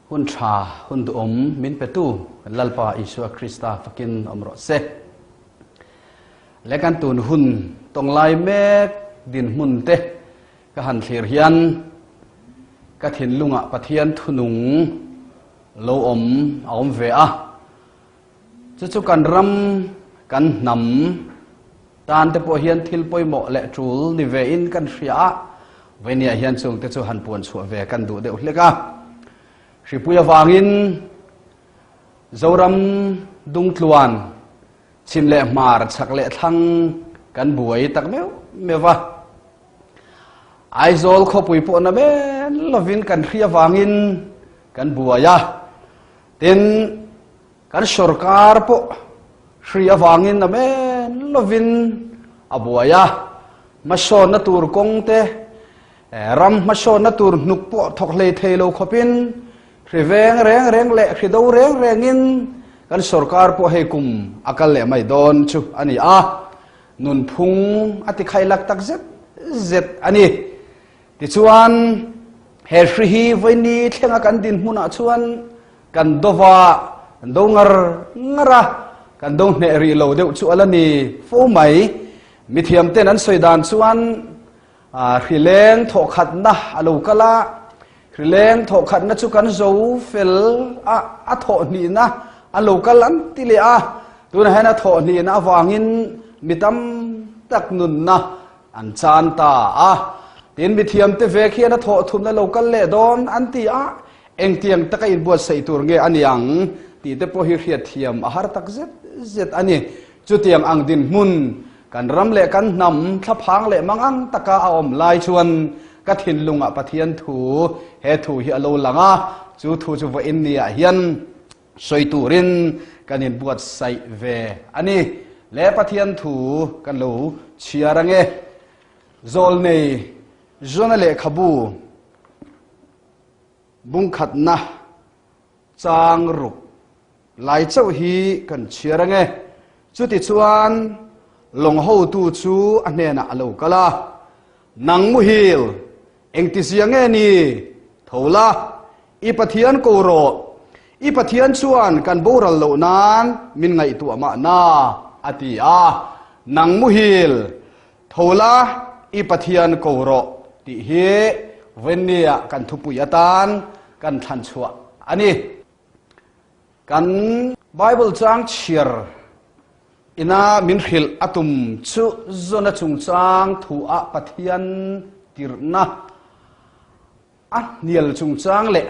Hun tha, hun duhawm min petu kan Lalpa Isua Krista fakin awm rawh se. Le kan tun hun tawnglai mek dinhmun te ka han thlir hian ka thinlungah Pathian thunung lo awm a awm ve a. Chu chu kan ram, kan hnam tan te pawh hian thil pawimawh leh tul ni ve in kan hria a, Vawinia hian chung te chu han puan chhuah ve kan duh deuh hlek a. Hripui avangin Zoram dungtluan chhim leh hmar chhak leh thlang kan buai tak meuh meuh va. Aizawl khawpui pawh na men lovin kan hria avangin kan buai a. Tin, kan sorkar pawh hri avangin a men lovin a buai a, hmasawnna tur kawng te, ram hmasawnna tur hnuk pawh thawk hlei thei lo khawpin hri veng reng reng leh hri do reng rengin kan sorkar pawh hei kum a kal leh mai dawn chu a ni a, nunphung a ti khailak tak zet zet a ni. Tichuan, he hri hi vawiini thlenga kan dinhmunah chuan kan dova, kan do ngar ngar a, kan do hneh rih lo deuh chu a la ni fo mai. Mithiamten an sawi dan chuan hri leng thawhkhatna a lo kal a, hri leng thawhkhatna chu kan zo fel a, a thawh hnihna a lo kal an ti leh a, tunah hian a thawh hnihna avangin mi tam tak nunna An chan ta a, tin mithiamte vek hian a thawh thumna lo kal leh dawn an ti a, engtiang taka inbuatsaih tur nge a ni ang tih te pawh hi hriatthiam a har tak zet zet a ni. Chutiang ang dinhmun kan ram leh kan hnam thlaphang leh mangang taka a awm lai chuan ka thinlungah Pathian thu he thu hi a lo lang a, chu thu chu vawiin niah hian Sawi turin kan inbuatsaih ve a ni. Le Pathian thu kan lo chhiar ange. Zawlnei Jona lehkhabu bungkhatna chang ruk lai chauh hi kan chhiar ange. Chutichuan lawng hotu chu a hnenah a lo kal a, Nang muhil, engtizia nge ni? Tho la, I Pathian ko rawh, i Pathian chuan kan boral loh nan min ngaihtuah mahna, a ti a. Nang muhil, tho la, i Pathian ko rawh, tih hi Vawinia kan thupui atan kan thlan chhuah a ni. Kan Bible chang chhiar ina min hrilh a tum chu Jona chungchang thu ah Pathian tirhna A hnial chungchang leh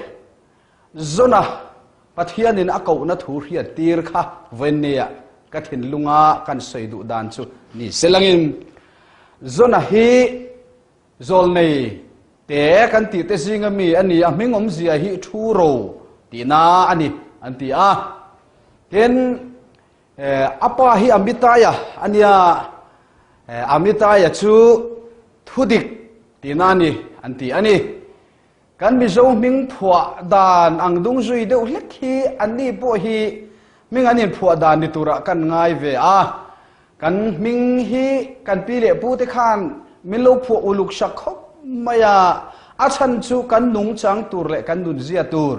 Jona Pathianin a kohna thu hriattir kha vawiinnia ka thinlunga kan sawi duh dan chu ni se langin Jona hi zawlnei te kan tih te zinga mi a ni a, hming awmzia hi thu ro tihna a ni an ti a. Tin, a pa hi Amitaya a nia, Amitaya chu thudik Tina ni an ti a ni. Kan Mizo hming phuah dan ang dung zui deuh hlek hi anni pawh hi hming an inphuah dan ni turah kan ngai ve a. Kan hming hi kan pi leh pu te khan min lo phuah uluk sak khawp mai a, a chhan chu kan nungchang tur leh kan nunzia tur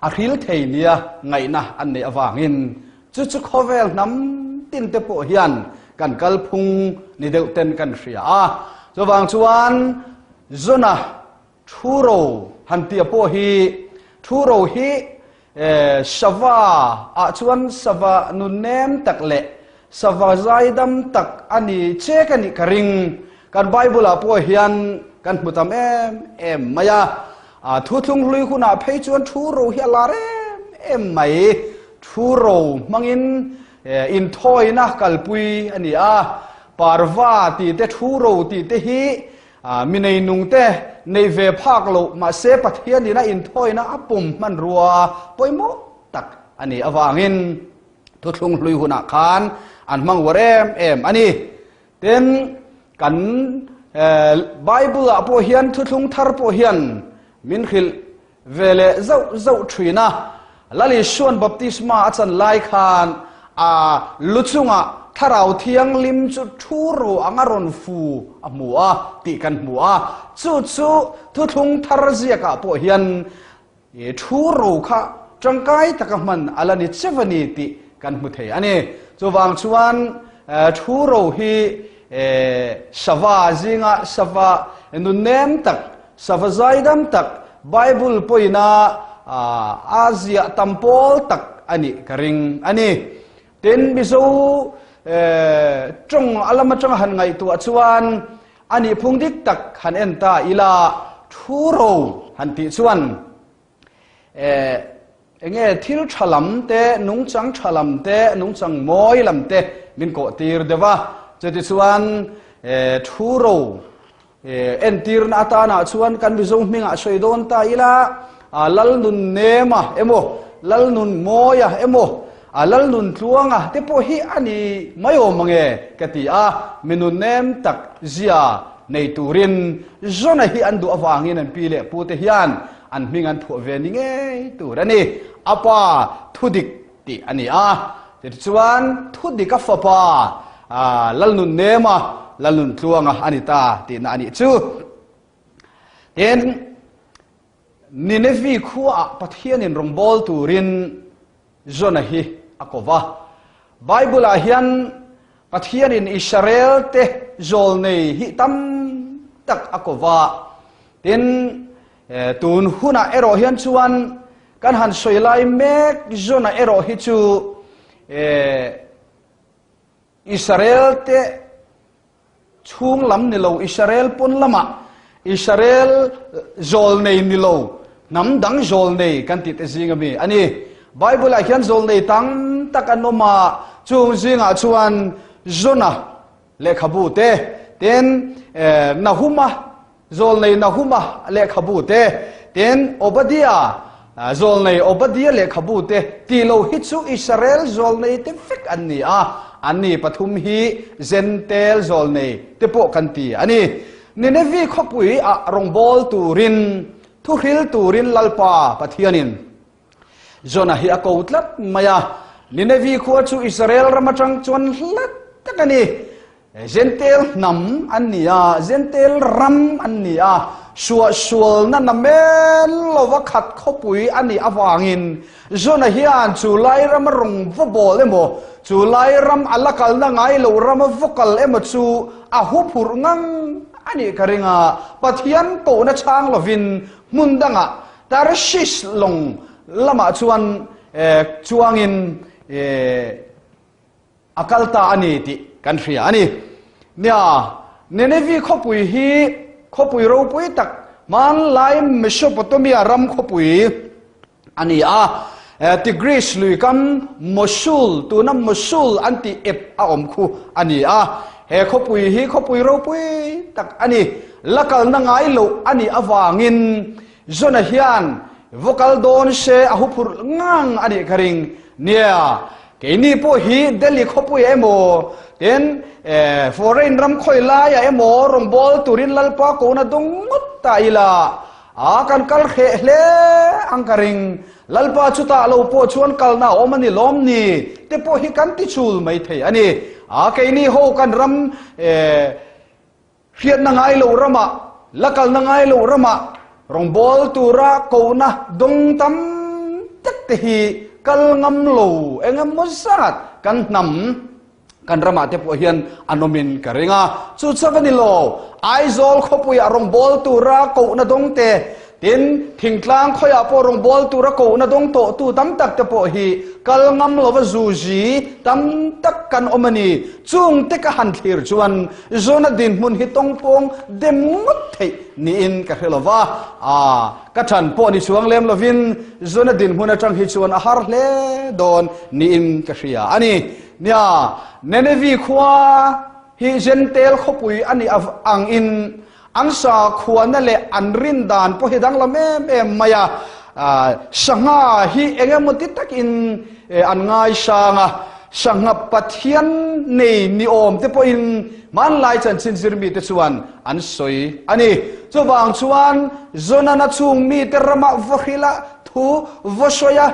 a hril thei nia ngaihna an neih avangin chu chu khawvel hnam tin te pawh hian kan kalphung ni deuh ten kan hria a. Chuvang chuan Jona thu ro han tia pawh hi thu ro hi sava ah chuan sava nunnem tak leh sava zaidam tak a ni chek a nih ka ring. Kan Bible ah pawh hian kan hmu tam em em mai a. A thuthlung hlui hunah phei chuan thu ro hi a lar em em mai. Thu ro hmangin inthawina kalpui a ni a. Parva tih te thu ro tih te hi mi neinung te nei ve phak loh mahse Pathianin a inthawina a pum hmanrua pawimawh tak a nih avangin thuthlung hlui hunah khan an hmang uar em em a ni. Tin, kan Bible ah pawh hian thuthlung thar pawh hian min hrilh ve leh zauh zauh thin a. Lal Isua'n baptisma a chan lai khan a lu chungah Thlarau Thianghlim chu thu ro anga rawn fu a hmu a tih kan hmu a. Chu chu thuthlung thar ziakah pawh hian. Thu ro kha tangkai taka hman a la ni cheu a ni tih kan hmu thei a ni. Chuvang chuan thu ro hi sava zinga sava nunnem tak, sava zaidam tak, Bible pawina a ziah tam pawl tak a nih ka ring a ni. Tin, Mizo tawng a lam atanga han ngaihtuah chuan A nih phung dik tak han en ta ila thu ro han tih chuan eh enge thil tha lam te, nungchang tha lam te, nungchang mawi lam te min kawh tir deuh a. Chuti chuan eh thu ro eh entirna atanah chuan kan Mizo hmingah sawi dawn ta ila a Lalnun Nema emaw Lalnun Mawia emaw A lal nun tluanga te pawh hi a ni mai awm ang e ka ti a, mi nun nem tak zia nei turin Jona hi an duh avangin an pi leh pu te hian an hming an phuah ve ni ngei tur a ni. A pa thudik tih a ni a, tichuan thudik a fapa lal nun nema lal nun tluanga a ni ta tihna a nih chu. Tin, Ninevi khuaah Pathianin rawngbâwl tûrin Jona hi a ko va. Bible-ah hian Pathianin Israelte zâwlnei hi tam tak a ko va. Tin, tûn hunah erawh hian chuan kan han sawi lai mêk Jona erawh hi chu Israelte Chhung lam ni lo Israel pawn lamah Israel zawl nei ni lo hnam dang zawl nei kan tih te zing ami a ni. Bible ah hian zawl nei tam tak an awm a, chung zingah chuan Jonah lehkhabu te, tin Nahuma zawl nei Nahuma lehkhabu te, tin Obadiah zawl nei Obadiah lehkhabu te tih lo hi chu Israel zawl nei te vek an ni a, an ni pathum hi Zentel zawl nei te pawh kan ti a ni. Ninevi khawpui ah rawngbâwl turin, thuhril turin Lalpa Pathianin Jonah hi a ko tlat mai a. Ninevi khua chu Israel ram atang chuan hlat tak a ni. Zentel hnam an ni a, Zentel ram an ni a, suahsualna namen lova khat khawpui a nih avangin Jonah hian chu lai rama rawng va bawl emaw, chu lai ram a la kalna ngai loh rama va kal emaw chu a huphurh ngang a nih ka ring a, Pathian kohna chhang lovin hmun dangah Tarshish lawng lamah chuan chuangin A kal ta a ni tih kan hria a ni. Nia, Ninevi khawpui hi khawpui ropui tak hmanlai Mesopotamia ram khawpui a ni a. Tigris lui kam Mosul, tuna Mosul an tih ep a awm khu a ni a. He khawpui hi khawpui ropui tak a ni. La kalna ngai loh a nih avangin Jona hian va kal dawn se a huphurh ngang a nih ka ring. Nia, Keini pawh hi Delhi khawpuiah emaw, tin foreign ram khawi laiah emaw rawngbâwl turin Lalpa kohna dawng ngawt ta ila, a kan kal hreh hle ang ka ring. Lalpa chutah lo pawh chuan kalna a awm a ni lawm ni te pawh hi kan ti chul mai thei a ni. A keini ho kan ram Hriatna ngai lo ramah, la kalna ngai lo ramah rawngbâwl tura kohna dawng tam tak te hi kal ngam lo eng emaw zat kan hnam kan ramah te pawh hian an awmin ka ring a. Chu chauh a ni lo, Aizawl khawpuiah rawngbâwl tura kohna dawng te, Tin, thingtlang khawiah pawh rawngbâwl tura kohna dawng tawhtu tam tak te pawh hi kal ngam lova zuzi tam tak kan awm a ni. Chungte ka han thlir chuan Jona dinhmun hi tawngpawng dem ngawt theih niin ka hre lova. Aa, ka ṭhan pawh ni chuang lem lovin Jona dinhmun aṭang hi chuan a har hle dawn niin ka hria a ni. Nia, Nenevi khua hi Jentail khawpui a nih angin An sakhuana leh an rin dan pawh hi danglam em em mai a, sangha hi eng emaw ti takin an ngaisang a, sangha Pathian nei ni awm te pawhin hmanlai chanchin zirmite chuan an sawi a ni. Chuvang chuan Jonana chung mite ramah va hrilh a, thu va sawi a,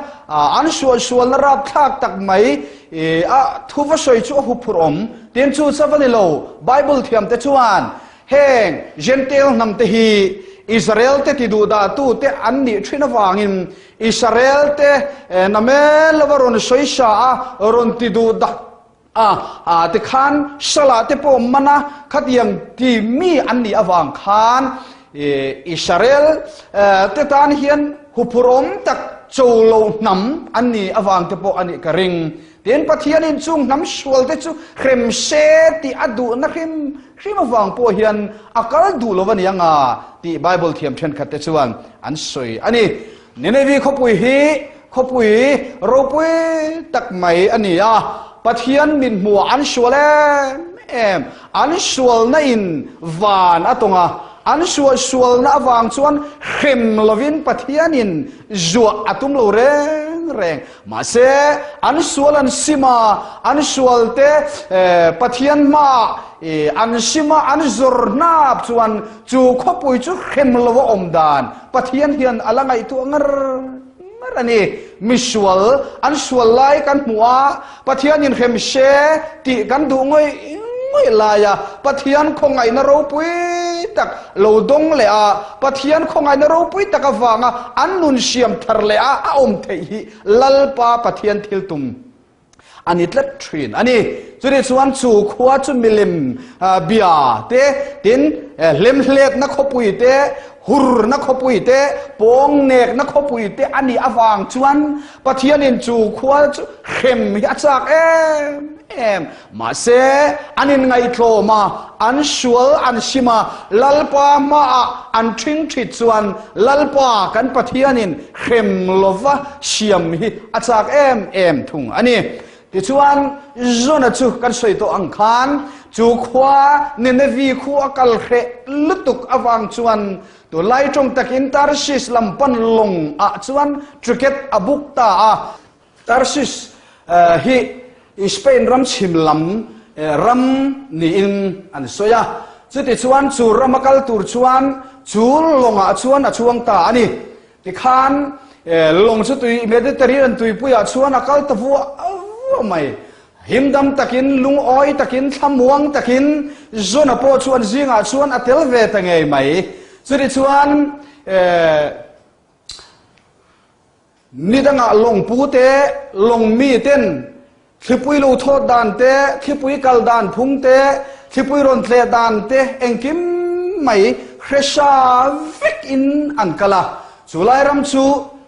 an suahsualna rapthlak tak mai a thu va sawi chu a huphurh awm. Tin chu chauh a ni lo, Bible thiamte chuan. Heng Jentail hnamte hi Israel-te tiduhdahtute an nih thin avangin Israel-te namen lova rawn sawisa a, rawn tiduhdah a, a tikhan Salah te pawh man a, khatiang ti mi an nih avang khan Israel te tan hian huphurhawm tak cho lo hnam an nih avang te pawh a nih ka ring. Tin, Pathianin chung hnam sual te chu hrem se tih a duhna hrim hrim avang pawh hian a kal duh lo a ni anga tih Bible thiam thenkhat te chuan an sawi a ni. Nineveh khawpui hi khawpui ropui tak mai a ni a, Pathian mit hmuhah an sual em em. An sualna in van a tawng a, an sual sualna avang chuan hrem lovin Pathianin zuah a tum lo reng reng. Mahse, an sual an sim a, an sualte Pathian hmaah an sim a, an zawr hnap chuan chu khawpui chu hrem lo a awm dan Pathian hian a la ngaihtuah ngar ngar a ni. Misual an sual lai kan hmuh a, Pathianin hrem se tih kan duh ngawih ngawih lai a, Pathian khawngaihna ropui tak lo dawng leh a, Pathian khawngaihna ropui tak avanga an nun siam thar leh a a awm theih hi Lalpa Pathian thil tum a ni tlat thin a ni. Chutih chuan chu khua chu milim bia te, tin hlemhletna khawpui te, hurna khawpui te, pawngnekna khawpui te a nih avang chuan Pathianin chu khua chu hrem hi a chak em em. Mahse, an inngaihtlawm a, an sual an sim a, Lalpa hmaah an ṭhing ṭhit chuan Lalpa kan Pathianin hrem lova siam hi a chak em em thung a ni. Tichuan, Jona chu kan sawi tawh ang khan chu khua Nineveh khu a kal hreh lutuk avang chuan tunlai ṭawng takin Tarshish lam pan lawng ah chuan ticket a book ta a. Tarshish hi Spain ram chhim lam ram niin an sawi a, chutichuan chu rama kal tur chuan chu lawngah chuan a chuang ta a ni. Tikhan lawng chu tui Mediterranean tuipuiah chuan a kal ta vuah vuah mai. Himdam takin, lungawi takin, thlamuang takin Jona pawh chuan zingah chuan a tel ve ta ngei mai. Chutichuan Ni dangah lawngpu te, lawngmi ten thlipui lo thawt dan te, thlipui kal dan phung te, thlipui rawn tleh dan te engkim mai hre sa vek in an kal a. Chu lai ram chu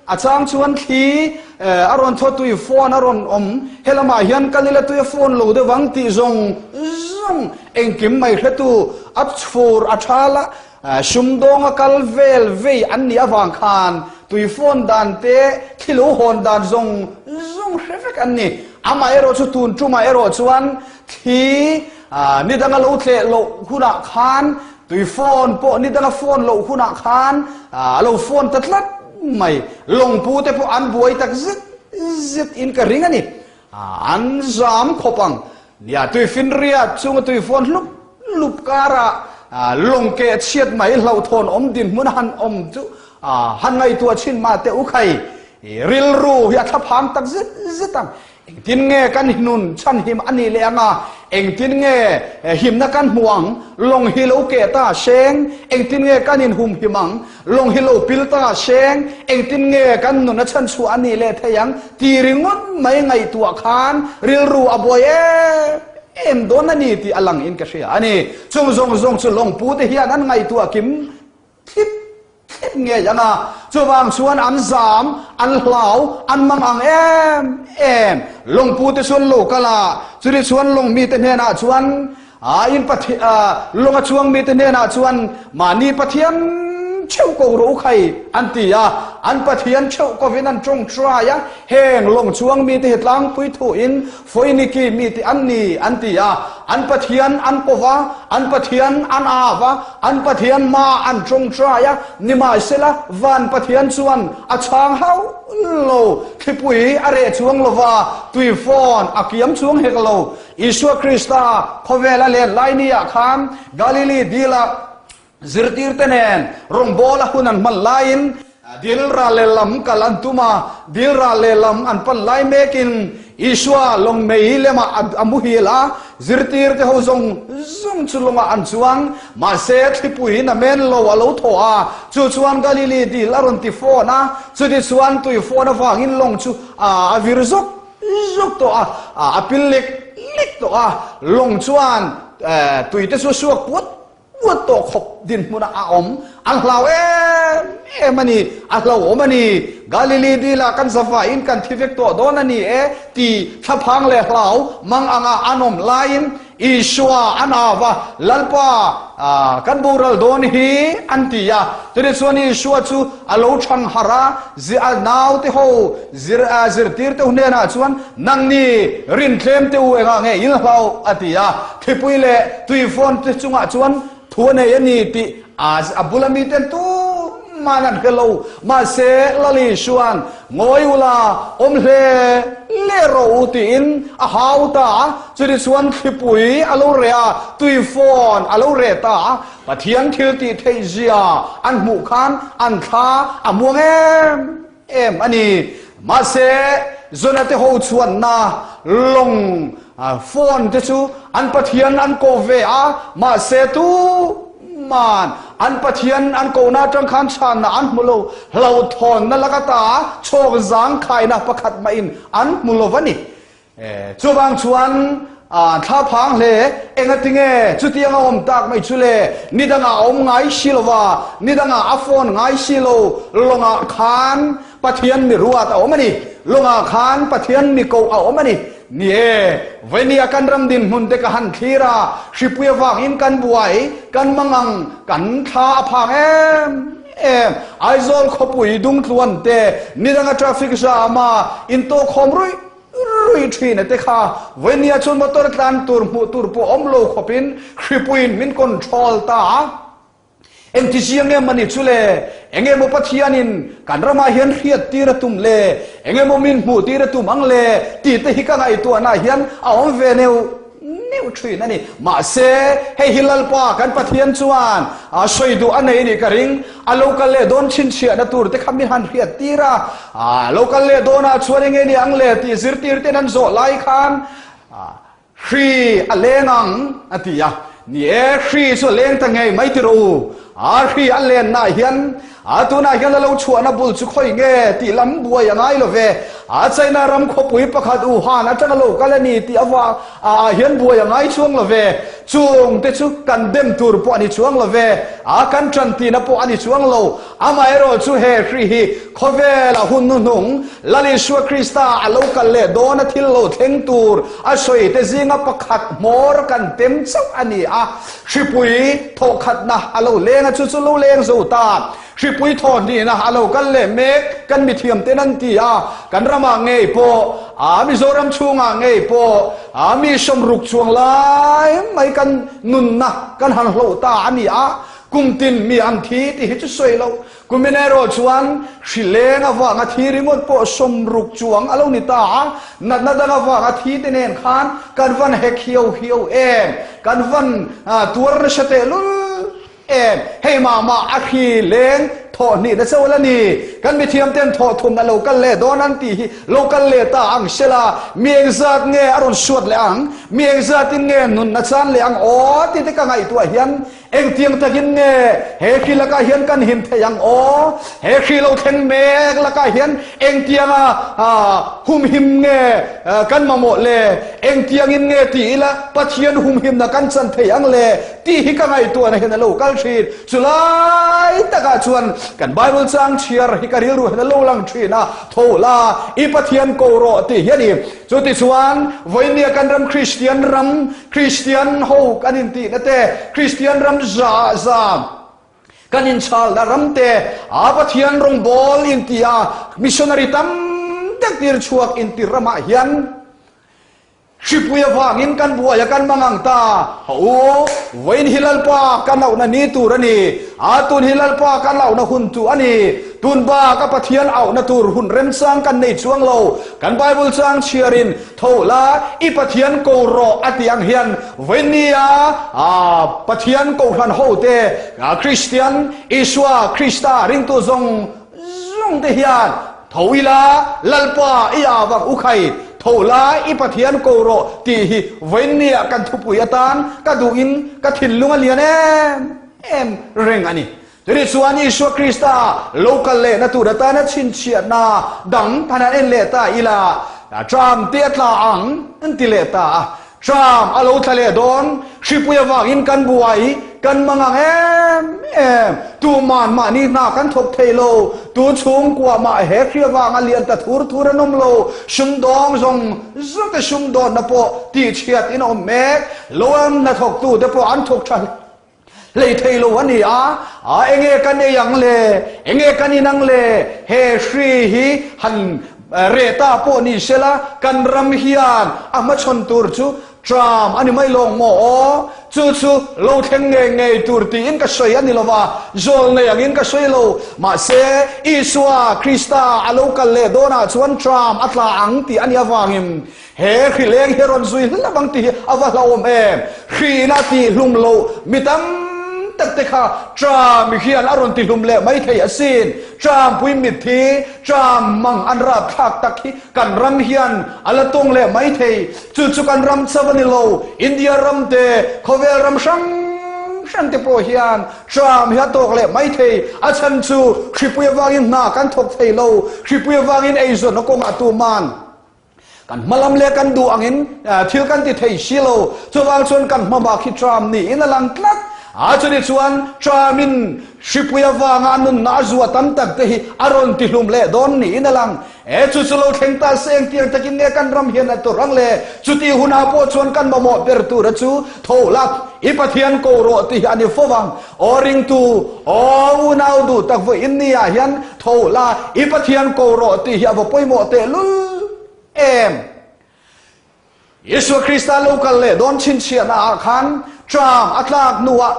a chang chuan thli a rawn thaw tui phone a rawn awm, helamah hian kal ila tui a phone lo deuh ang tih zawng zawng engkim mai hretu a chhur a thal a, Sumdawnga kal vel vei an nih avang khan tuifawn dan te, thli lo hawn dan zawng zawng hre vek an ni. Amaherawh chu tun tumah erawh chuan thli ni danga lo tleh loh hunah khan tuifawn pawh ni danga fawn loh hunah khan a lo fawn ta tlat mai. Lawngpu te pawh an buai tak zet zet in ka ring a ni. An zam khawp ang. Nia, tuifinriat chunga tuifawn hlup hlup karah lawng keh chhiat mai hlauhthawn awm dinhmun a han awm chu han ngaihtuah chhin mah teh u khai. Rilru hi a thlaphang tak zet zet ang. Engtin nge kan hnun chhanhim a nih leh anga? Engtin nge himna kan hmuh ang? Lawng hi lo keh ta seng. Engtin nge kan inhumhim ang? Lawng hi lo pil ta seng, engtin nge kan nun a chhan chhuah a nih leh thei ang ti ringawt mai ngaihtuah khan rilru a buai em em dawn a ni tih a lang in ka hria a ni. Chung zawng zawng chu lawngpu te hian an ngaihtuah kim thlip thlip ngei ang a, chuvang chuan an zam, an hlau, an mang ang em em. Lawngpu te chuan lo kal a, chutih chuan lawng mite hnenah chuan A in Pathian, lawng a chuang mite hnenah chuan mahni Pathian theuh ko rawh u khai an ti a, an Pathian theuh kovin an tawngtai a, heng lawng chuang mite hi tlangpui thuin Foiniki mite an ni an ti a, an Pathian an kova, an Pathian an av a, an Pathian hma an tawngtai a, nimahsela van Pathian chuan a chhang hauh lo, thlipui a reh chuang lova, tuifawn a kiam chuang hek lo. Isua Krista khawvela len lai niah khan Galili dila zirtirte nen rawngbawla hun an hman laiin dil ral lehlam kal an tum a, dil ral lehlam an pan lai mekin Isua lawng mei lemah a muhil a, zirtirte ho zawng zawng chu lawngah an chuang. Mahse, thlipuiin a men lo a lo thaw a, chu chuan Galili dil a rawn ti fawn a, chutichuan tui fawn avangin lawng chu a vir zawk zawk tawh a, a pil lek lek tawh a, lawng chuan tuite chu a suak puat Puat tawh khawp dinhmunah a awm. An hlau em em a ni, a hlauhawm a ni. Galili dila kan zavaiin kan thi vek tawh dawn a ni e ti thlaphang leh hlau mang anga an awm laiin Isua an au va, Lalpa, kan boral dawn hi an ti a. Chutih chuan Isua chu a lo chhang harh a, a naute ho zirtir te hnenah chuan, Nangni rintlem te u engah nge in hlau? a ti a. Thlipui leh tuifawn te chungah chuan thu a nei a ni tih a bula miten tuman an hre lo. Mahse, Lali chuan, Ngawi ula, awm hle hle rawh u tiin a hau ta a. Chutichuan thlipui a lo reh a, tuifawn a lo reh ta a. Pathian thil tih theih zia an hmuh khan an thla a muang em em a ni. Mahse, Jonah te ho chhuanna lawng phone te chu an Pathian an ko ve a, mahse tuman an Pathian an kohna atang khan chhanna an hmu lo, hlauhthawnna lak ata chhawk zangkhaina pakhat mahin an hmu lo va ni. Chuvang chuan thla phang hle, engatinge chutiang a awm tak mai chu le? Nidangah a awm ngai si lo va, nidangah a phone ngai si lo, lawngah khan Pathian mi ruat a awm a ni, lawngah khan Pathian mi koh a awm a ni. Ni e, vawinia kan ram dinhmun te ka han thlir a, hripui avangin kan buai, kan mangang, kan thla a phang em em. Aizawl khawpui dungtluan te, nidanga traffic jam a intawhkhawm ruih ruih thin a te kha vawinia chuan motor tlan tur hmuh tur pawh awm lo khawpin hripuiin min control ta a. Engti chiang em a ni chu le? Enge maw Pathianin kan ramah hian hriat tir a tum le? Enge maw min hmuh tir a tum ang le? Tih te hi ka ngaihtuahna hian a awm ve neuh neuh thin a ni. Mahse, hei hi Lalpa kan Pathian chuan a sawi duh a nei nih ka ring. A lo kal leh dawn chhinchhiahna tur te kha min han hriat tir a. A lo kal leh dawnah chuan enge ni ang le tih zirtir ten an zawh lai khan hri a leng ang a ti a. Ni e, hri chu a leng ta ngei mai ti rawh u. A hri a lennaah hian A tunah hian a lo chhuahna bul chu khawi nge tih lam buai a ngai lo ve. A China ram khawpui pakhat Wuhan atanga lo kal a ni tih avang ah hian buai a ngai chuang lo ve. Chung te chu kan dem tur pawh a ni chuang lo ve. A kan tan tihna pawh a ni chuang lo. Amaherawh chu he hri hi khawvel a hun hnuhnung Lal Isua Krista a lo kal leh dawn a thil lo thleng tur a sawi te zinga pakhat hmawr kan tem chauh a ni a. Hripui thawhkhatna a lo leng a, chu chu lo leng zo ta. Hripui thawhnihna a lo kal leh mek, kan mithiam ten an ti a, kan ramah ngei pawh, a Mizoram chhungah ngei pawh, a mi sawmruk chuang lai mai kan nunna kan han hloh ta a ni a, kum tin mi an thi tih hi chu sawi loh. Kumin erawh chuan hri leng avanga thi ringawt pawh sawmruk chuang a lo ni ta a, natna dang avanga thi te nen khan kan van hek hiau hiau em, kan van tuar nasa tehlul em. Hei mah mah a hri leng thawh hnih na chauh la ni, kan mithiam ten thawh thum a lo kal leh dawn an tih hi lo kal leh ta ang sela, mi engzat nge a rawn suat leh ang, mi engzatin nge nunna chan leh ang aw tih te ka ngaihtuah hian Engtiang takin nge he hri lakah hian kan him thei ang aw? He hri lo thleng mek lakah hian engtianga humhim nge kan mamawh le? Engtiangin nge ti ila Pathian humhimna kan chan thei ang le? Tih hi ka ngaihtuahna hian a lo kal thin. Chulai takah chuan kan Bible chang chhiar hi ka rilru hian a lo lang thin a, Tho la, i Pathian ko rawh tih hi a ni. Chutichuan, vawinia kan ram Kristian ram, Kristian ho kan intihna te, Kristian ram za za kan inchalna ram te, a Pathian rawngbawl inti a, missionary tam tak tir chhuak inti ramah hian hripui avangin kan buai a kan mangang ta. Ha u, vawiin hi Lalpa kan auhna ni tur a ni. A tun hi Lalpa kan auhna hun tu a ni. Tun bak a Pathian auhna tur hun remchang kan nei chuang lo. Kan Bible chang chhiarin Tho la, i Pathian ko rawh a tih ang hian vawinia Pathian kohhran hote, Kristian, Isua Krista ringtu zawng zawng te hian tho ila, Lalpa i avang u khai. Tho la i Pathian ko rawh tih hi vawiinnia kan thupui atan ka duhin ka thinlung a lian em em reng a ni. Chutih chuan Isua Krista lo kal lehna tur atana chhinchhiahna dang han han en leh ta ila, Tram te a tla ang an ti leh ta a. Tram a lo tla leh dawn, hripui avangin kan buai, kan mang ang em em. Tuman mahni hna kan thawk thei lo, tu chhungkua mah he hri avanga lian ta thur thur an awm lo, sumdawng zawng zawng te sumdawnna pawh tihchhiat in a awm mek, lo an hnathawktute pawh an thawk tha hlei thei lo a ni a, a enge kan ei ang le, enge kan in ang le, he hri hi han reh ta pawh ni sela kan ram hian a hmachhawn tur chu tram a ni mai lawng maw aw, chu chu lo thleng ngei ngei tur tiin ka sawi a ni lo va, zawl nei angin ka sawi lo, mahse Isua Krista a lo kal leh dawnah chuan tram a tla ang tih a nih avangin He hri leng hi rawn zui hlauh ang tih hi a va hlauhawm em? Hriin a tihlum loh mi tam tak te kha Trump hian a rawn tihlum leh mai thei asin. Trump pui mitthi, Trump mang an rapthlak tak hi kan ram hian a la tawng leh mai thei. Chu chu kan ram chauh a ni lo, India ram te, khawvel ram hrang hrang te pawh hian Trump hi a tawk leh mai thei. A chhan chu hripui avangin hna kan thawk thei lo, hripui avangin eizawnna kawngah tuman Kan hmalam leh kan duh angin thil kan ti thei si lo. Chuvang chuan kan hmabak hi Trump niin a lang tlat. A chuni chuan Trump-in hripui avanga a nunna a zuah tam tak te hi a rawn ti hlum leh dawn niin a lang. E chu chu lo thleng ta se engtiang takin nge kan ram hian a tawrh ang le? Chuti hunah pawh chuan kan mamawh ber tura chu tho lak i Pathian ko rawh tih hi a ni fo vang. Aw ringtu, aw unau duh tak vawiin ni ah hian Tho la, i Pathian ko rawh tih hi a va pawimawh tehlul em? Isua Krista lo kal leh dawn chhinchhiahna ah khan tram a tlak hnuah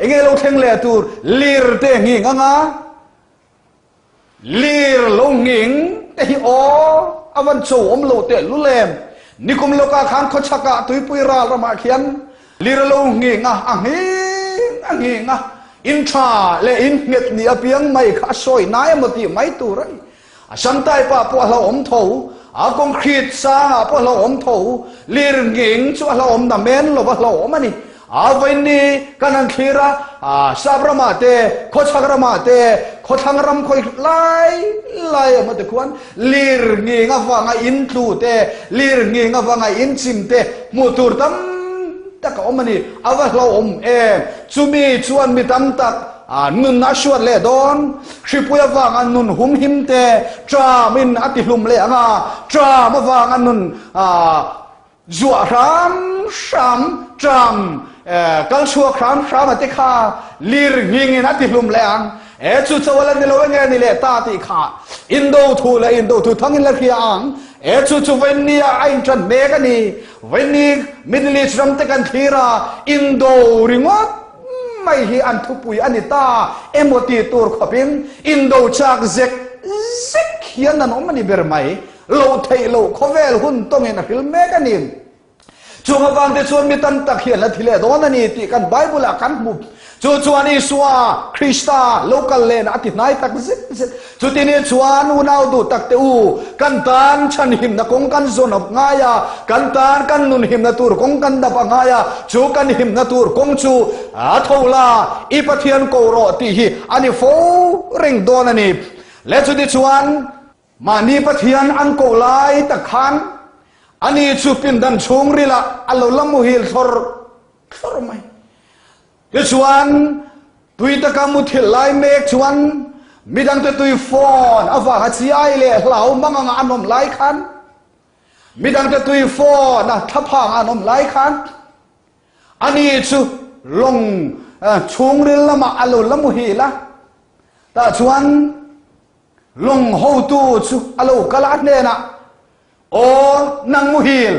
enge lo thleng leh tur lir te nghing anga lir lo nghing te hi aw a van cho awm lo tehlul em? Nikum lawkah khan khawchhakah tuipui ral ramah khian Lir a lo nghing a, a nghing a nghing a, in tha leh in nghet ni apiang mai kha a sawi nai emaw tih mai tur a ni. A samtai pa pawh a hlauhawm tho, a concrete sangah pawh a hlauhawm tho, lir nghing chu a hlauhawm na men lova hlauhawm a ni. A vawiin kan han thlir a, a sap ramah te, khawchhak ramah te, khawthlang ram khawi lai lai emaw te khuan lir nghing avanga in tlu te, lir nghing avanga in chim te hmuh tur tam tak a awm a ni. A va hlauhawm em! Chumi chuan mi tam tak nun a hruat leh dawn. Hripui avanga nun humhim te Trump-in a tihlum leh ang a, Trump avanga nun zuah hram hram, Trump kal chhuak hram hram a te kha lir nghingin a tihlum leh ang. E chu cho a la ni lo enge ni leh ta tih kha indo thu leh indo thu thangin la hria ang. E chu chu vawinia a inṭan mek a ni. Vawiini Middle East ram te kan thlir a, indo ringawt mai hi an thupui a ni ta emaw tih tur khawpin indo chak zek zek hian an awm a ni ber mai. Loh theih loh khawvel hun tawngin a hril mek a ni. Chung avang te chuan mi tam tak hian la thi leh dawn a ni tih kan Bible ah kan hmu. Chu chuan Isua Krista lo kal lehna a ti hnai tak zet zet. Chuti ni chuan unau duh tak te u, kan tan chhanhimna kawng kan zawn a ngai a, kan tan kan nun himna tur kawng kan dap a ngai a, chu kan himna tur kawng chu a tho la, i Pathian ko rawh tih hi a ni fo reng dawn a ni. Le chuti chuan mahni Pathian an koh lai tak khan ani chu pindan chhungrilah a lo la muhil thlawr thlawr mai. Tichuan, tui taka muthilh lai mek chuan midangte tui phone avanga chiai leh hlau mang anga an awm lai khan, midangte tui phone a thlaphang an awm lai khan, ani chu lawng chhungril lamah a lo la muhil a. Tah chuan lawng hotu chu a lo kal a, a hnenah, Aw, nang muhil!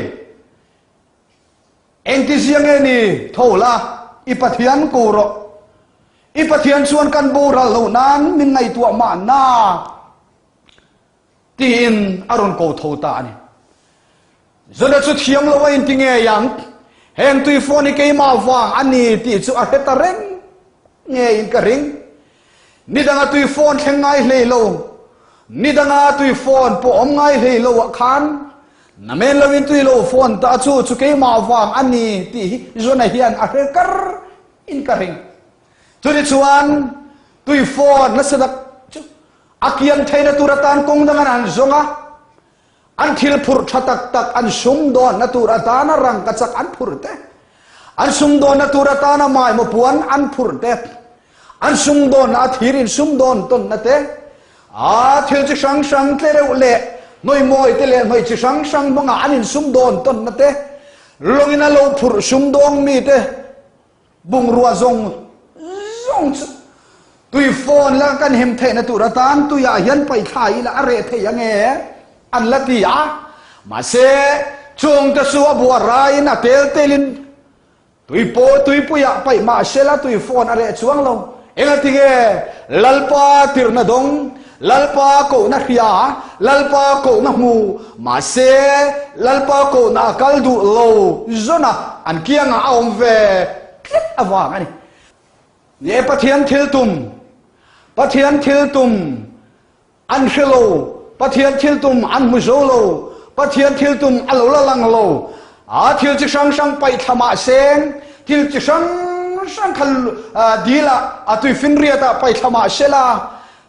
Engtizia nge ni tho la, i Pathian ko rawh. I Pathian chuan kan boral loh nan min ngaihtuah mahna tiin a rawn ko tho ta a ni. Zuna chu thiam lo a inti ngei ang, heng tuifawn hi keimah vang a ni tih chu a hre ta reng ngeiin ka ring. Nidanga tuifawn thleng ngai hlei lo, nidanga tuifawn pawh awm ngai hlei lo ah khan. Namen lovin tui lo fawn ta chu chu keimah vang a ni tih hi Jona hian a hre kar in ka ring. Chutichuan tui fawn nasa tak chu a kian theihna tur atan kawng dang an han zawng a, an thil phurh tha tak tak an sumdawnna tur atana rangkachak an phurh te, an sumdawnna tur atana maimaw puan an phurh te, An sumdawnna a thir in sumdawn tawnna te, a thil chi hrang hrang tlereuh leh hnawihmawi te leh hnawih chi hrang hrang hmanga an insumdawn tawnna te, lawngin a lo phurh sumdawng mi te bungrua zawng zawng chu tui phone la kan hem theihna tur atan tuiah hian paihthla ila a reh thei ang e an la ti a. Mahse, chungte chu a buah raiin a tel telin Tui pawh tuipuiah paih mah sela tui fawn a reh chuang lo. Engatinge? Lalpa tirhna dawng, Lalpa kohna hria, Lalpa kohna hmu, mahse Lalpa kohna a kal duh lo zawna an kiangah a awm ve tlat avang a ni. Ni e, Pathian thil tum, Pathian thil tum an hre lo, Pathian thil tum an hmu zo lo, Pathian thil tum a lo la lang lo. A thil chi hrang hrang paih thla mah seng, thil chi hrang hrang kha dil ah a tuifinriat ah paih thla mah sela,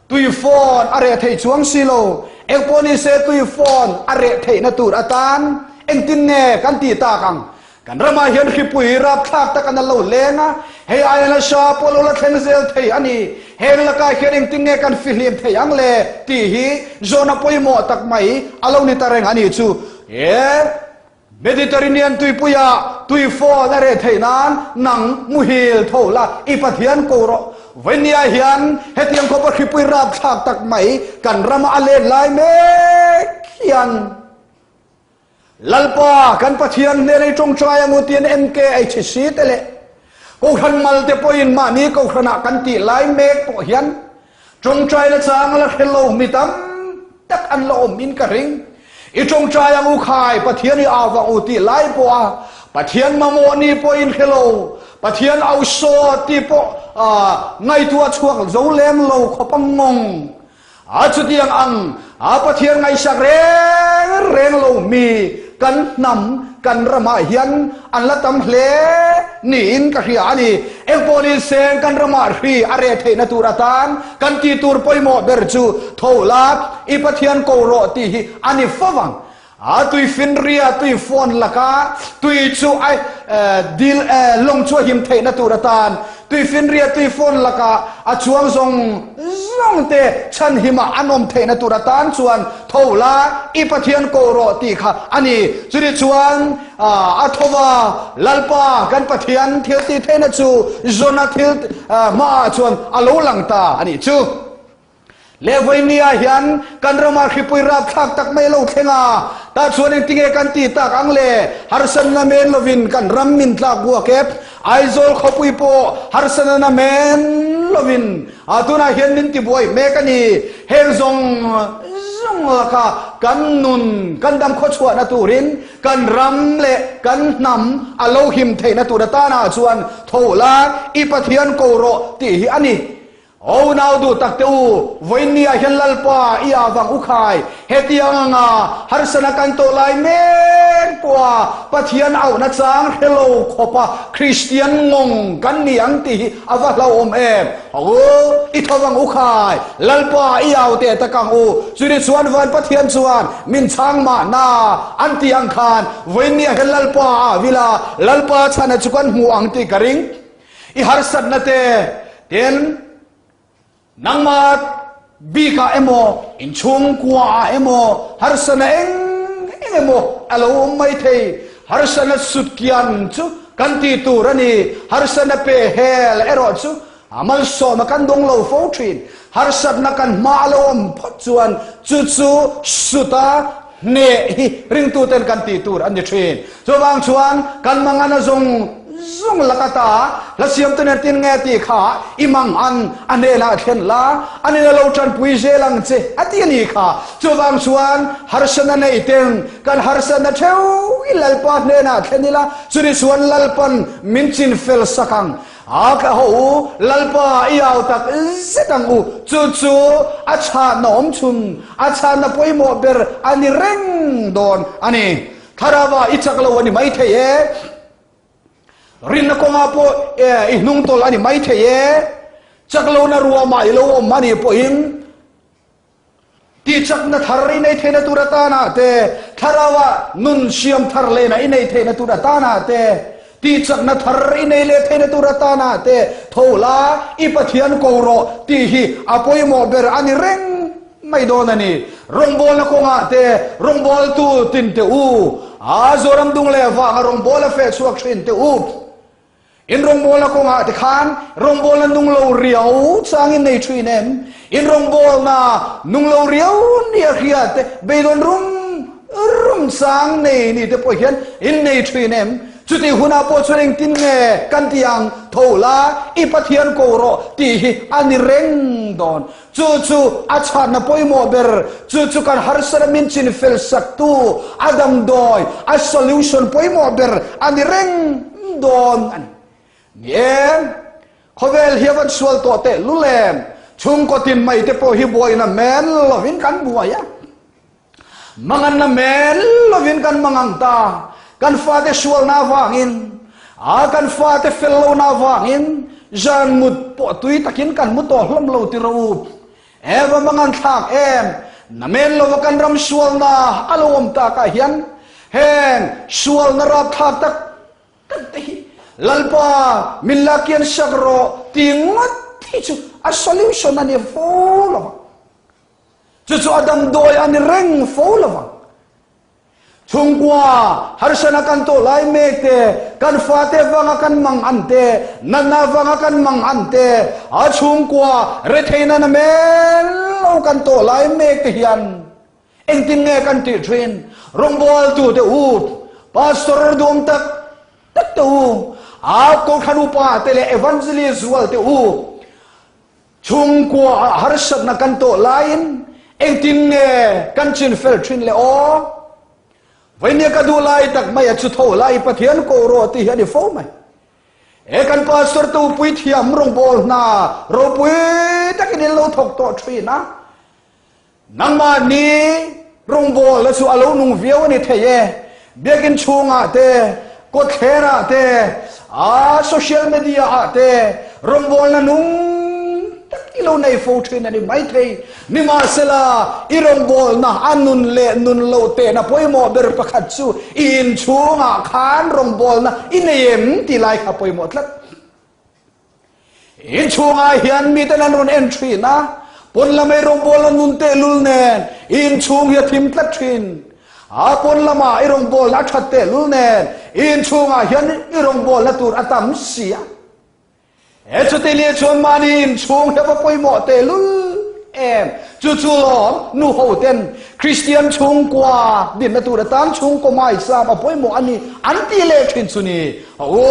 tui fawn a reh thei chuang si lo. Engpawh ni se tui fawn a reh theihna tur atan engtin nge kan tih tak ang? Kan ramah hian hripui rapthlak tak an lo leng a, hei aia nasa pawh lo la thleng zel thei a ni. Heng lakah hian engtin nge kan fihlim thei ang le tih hi zawhna pawimawh tak mai a lo ni ta reng a nih chu. He Mediterranean tuipuia tui fawn a reh theih nan nang muhil tho la, i Pathian ko rawh. Vawinia hian hetiang khawpa hripui rapthlak tak mai kan rama a len lai mek hian, Lalpa, kan Pathian hnena i tawngtai ang u tiin MKHC te leh Kohhran mal te pawhin mahni Kohhranah kan tih lai mek pawh hian tawngtaina chang la hre lo mi tam tak an la awm in ka ring. I tawngtai ang u khai, Pathian i au vang u tih lai pawha Pathian mamawh ni pawhin hre lo, Pathian au saw tih pawh ngaihtuah chhuak zo lem lo khawp ang ngawng. A chutiang ang a Pathian ngaihsak reng reng lo mi kan hnam, kan ramah hian an la tam hle niin ka hria a ni. Engpawh ni seng kan ramah hri a reh theihna tur atan kan tih tur pawimawh ber chu tho la i Pathian ko rawh tih hi a ni fo vang. A tui finria, tui fawn laka tui chu a dil lawng chu a him theihna tur atan tui finria, tui fawn laka a chuang zawng zawng te chhanhima an awm theihna tur atan chuan tho la i Pathian ko rawh tih kha a ni. Chutih chuan a tho va, Lalpa kan Pathian thil tih theihna chu Jona thil hmaah chuan a lo lang ta a nih chu. Leh vawinia hian kan ramah hripui rapthlak tak mai lo thleng a, tah chuan engtinge kan tih tak ang le? Harsatna men lovin kan ram min tlak buak e. Aizawl khawpui pawh harsatna na men lovin a tunah hian min tibuai mek a ni. Heng zawng zawng laka kan nun kan dam khawchhuahna turin kan ram leh kan hnam a lo him theihna tur atana chuan tho la i Pathian ko rawh tih hi a ni. Aw nau duh tak te u, vawiinni ah hian Lalpa i ah vang u khai, hetiang anga harsana kan tawh lai mek pawha Pathian auhna chang hre lo khawpa Kristian ngawng kan ni ang tih hi a va hlauhawm em. Aw u, i tho vang u khai, Lalpa i au teh tak ang u, chuni chuan van Pathian chuan min chhang mahna an tih ang khan vawiinni ah hian Lalpa ah vila Lalpa chhana chu kan hmu ang tih ka ring. I harsatna te tin nangmah bikah emaw inchhungkua ah emaw harsatna eng eng emaw a lo awm mai thei. Harsatna sutkian chu kan tih tur a ni. Harsatna pe hel erawh chu a malsawma kan dawng lo fo thin. Harsatna kan hma a lo awm phawt chuan chu chu suta hneh hi ringtuten kan tih tur a ni thin. Chuvang chuan kan mangana zawng zawng laka ta hla siamtu nen tin nge tih kha i mang an a hnenah thlen la, a nena lo tanpui zel ang che a ti a ni kha. Chuvang chuan harsatna nei teng kan harsatna theuh i Lalpa hnenah thlen ila, chuni chuan Lalpan min chin fel sak ang. A ka ho u, Lalpa i au tak zet ang u, chu chu a chhanna awm chhun, a chhanna pawimawh ber a ni reng dawn a ni. Thlarauva i chak lo a ni maithei e, rinna kawngah pawh i hnungtawlh a ni maithei e, chak lohna ruamah i lo awm a nih pawhin, Tihchakna thar i nei theihna tur atana te, Thlarauah nun siam thar lehna i nei theihna tur atana te, tihchakna thar i nei leh theihna tur atana te, tho la, i Pathian ko rawh tih hi a pawimawh ber a ni reng mai dawn a ni. Rawngbawlna kawngah te, rawngbawltu tin teh u, a Zoram dung leh vanga rawngbawla feh chhuak thin teh u. In rawngbawlna kawngah te khan rawngbawlna nung lo riau changin nei thin em? In rawngbawlna nung lo riau nia hria te beidawn rum rum chang nei ni te pawh hian in nei thin em? Chutih hunah pawh chuan engtin nge kan ti ang? Tho la, i Pathian ko rawh tih hi a ni reng dawn. Chu chu a chhanna pawimawh ber, chu chu kan harsatna min chinfel saktu, a damdawi, a solution pawimawh ber a ni reng dawn a ni. Ni e, khawvel hi a van sual tawh teh lul em? Chhungkaw tin mai te pawh hi buaina men lovin kan buai a. Manganna men lovin kan mangang ta. Kan fate sualna avangin, a kan fate fel lohna avangin zan mut pawh tui takin kan mu tawh hlawm lo ti rawh u. Eva mangan thlak em? Na men lova kan ram sualna a lo awm takah hian heng sualna rapthlak tak tak te hi Lalpa min la kian sak rawh ti ngawt hi chu a solution a ni fo lo vang. Chu chu a damdawi a ni reng fo lo vang. Chhungkua harsana kan tawh lai mek te, kan fate vanga kan mang an te, natna vanga kan mang an te, a chhungkua retheihna na mel lo kan tawh lai mek te hian engtin nge kan tih thin? Rawngbawltu te u, pastor duhawm tak tak te u, a kohhran upa te leh evangelist rual te u, Chhungkua ah harsatna kan tawh laiin engtin nge kan chin fel thin le aw? Vainia ka duh lai tak mai a chu tho lai Pathian ko rawh tih hi a ni fo mai. E kan pastor tu puithiam rawngbawl hna ropui takin in lo thawk tawh thin a. Nangmahni rawngbawlna chu a lo nung viau a ni thei e. Biakinn chhungah te, kawtthlerah te, a social media ah te rawngbawlna nung tak i lo nei fo thin a ni maithei. Nimahsela, i rawngbawlna a nun leh nun loh tehna pawimawh ber pakhat chu i inchhungah khan rawngbawlna i nei em tih lai kha pawimawh tlat. Inchhungah hian miten an rawn en thin a, pawn lamei rawngbawlna nun tehlul nen inchhung hi a thim tlat thin. A pawn lamah i rawngbawlna a that tehlul nen inchhungah hian i rawngbawlna tur a tam si a. He chuti ni chuan mahni inchhung hi a va pawimawh tehlul em. Chu chu lawm nu ho ten Kristian chhungkua dinna tur atan chhungkaw maisam a pawimawh a ni an ti leh thin chu ni. A u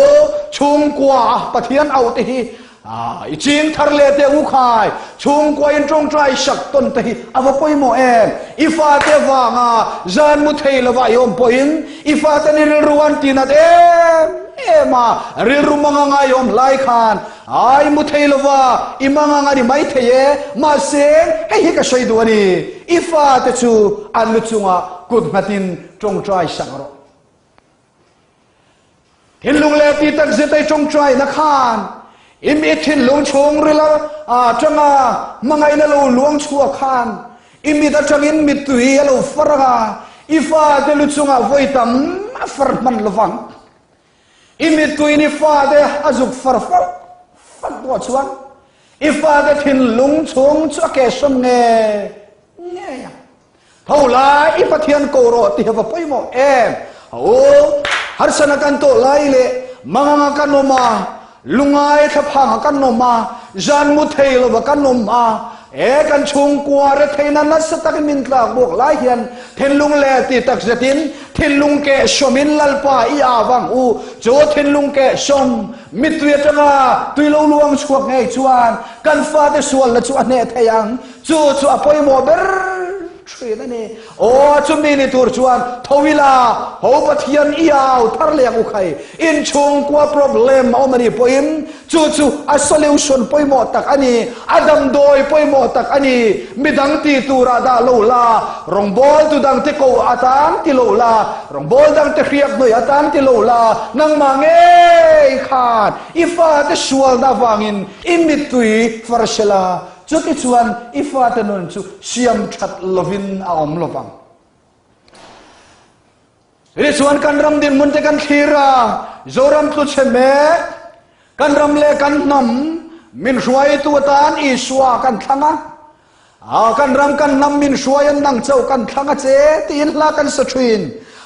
chhungkua a Pathian au te hi i ching thar leh teh u khai chhungkua in tawngtai sak tawn te hi a va pawimawh em. I fate vanga zan mu thei lova i awm pawhin i fate ni rilru an ti nat em em a, rilru manga ngaiawm hlai khan ai mu thei lova i mangang a ni mai thei e, mahse hei hi ka sawi duh a ni, i fate chu an lu chungah kut nghatin tawngtai sak rawh. Thinlung leh ti tak zet ai tawngtaina khan i mi thinlung chhungril atanga hmangaihna lo luang chhuak khan i mit atangin mittui a lo far ang a, i fate lu chungah vawi tam a far hman lovang. I mittuiin i fate a zuk far far far pawh chuan i fate thinlung chhung chu a kehsawm nge ngei ang. Tho lai i Pathian ko rawh ti hi va pawimawh em? A u, harsana kan tawh lai leh manganga kan awm a, lungai thlaphanga kan awm a, zan mu thei lova kan awm a, e kan chhungkua retheihna nasa takin min tlak buak lai hian thinlung leh ti tak zetin thinlung kehsawmin Lalpa i av ang u. Chu thinlung kehsawm mittui atanga tui lo luang chhuak ngei chuan kan fate sualna chu a hneh thei ang. Chu chu a pawimawh ber. Thin a ni. Aw, chumi ni tur chuan tho ila, ho Pathian i au thar leh ang u khai. Inchhungkua problem a awm a nih pawhin chu chu a solution pawimawh tak a ni, a damdawi pawimawh tak a ni. Midang ti turah dah lo la, rawngbawl tu dangte ko atan ti lo la, rawngbawl dangte hriak hnawih atan ti lo la, nangmah ngei khan i fate sualna avangin i mittui far sela, Chutichuan i fate nun chu siam that lovin a awm lo vang. Chutichuan kan ram dinhmun te kan thlir a, Zoram tlu chhe mek, kan ram leh kan hnam min hruaitu atan Isua kan thlang a, a kan ram kan hnam min hruai an nang chauh kan thlang a che tiin hla kan sa thin.